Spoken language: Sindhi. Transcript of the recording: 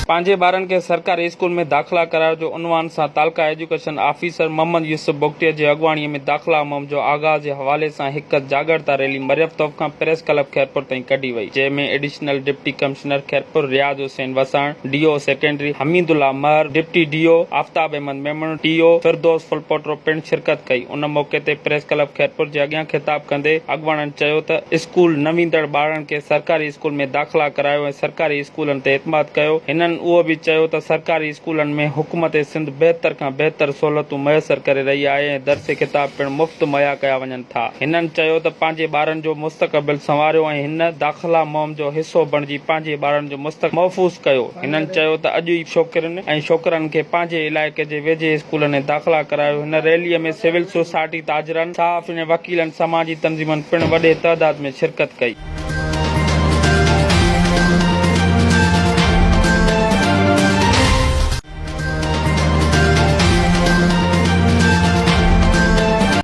پنهنجي ٻارن کي سرڪاري اسڪول ۾ داخلا ڪرايو جو عنوان سان تعلقه ايجوڪيشن آفيسر محمد يوسف بگٽي جي اڳواڻي ۾ داخلا مهم جو آغاز جي حوالي سان هڪ جاڳرتا ريلي مريم توف کان پريس ڪلب خيرپور تائين ڪڍي وئي جنهن ۾ additional deputy commissioner Khairpur Riaz Hussain Wassan, D O secondary Hamid Ullah Mehar, deputy D O Aftab Ahmed Memon, T O Firdous Phulpoto پڻ شرڪت ڪئي. ان موقعي تي پريس ڪلب خيرپور جي اڳيان خطاب ڪندي اڳواڻن چيو ته اسڪول نه ويندڙ ٻارڙن کي سرڪاري اسڪول ۾ داخلا ڪرايو ۽ سرڪاري اسڪولن تي اعتماد ڪيو. هنن اهو به چيو ته سرڪاري اسڪولن ۾ حڪومت سنڌ بهتر کان بهتر سهولتون ميسر ڪري رهي آهي ۽ درسي ڪتاب پڻ مفت مهيا ڪيا وڃن ٿا. هنن چيو ته پنهنجي ٻارن جو مستقبل سنواريو ۽ هن داخلا مهم جو حصو بڻجي پنهنجي ٻارن جو مستقبل محفوظ ڪيو. هنن چيو ته اڄ ئي ڇوڪرين ۽ ڇوڪرن کي پنهنجي علائقي جي ويجهي اسڪولن ۾ داخلا ڪرايو. هن ريلي ۾ سول سوسائٽي، تاجرن، صحافين ۽ وڪيلن، سماجي تنظيمن پڻ وڏي تعداد ۾ شرڪت ڪئي.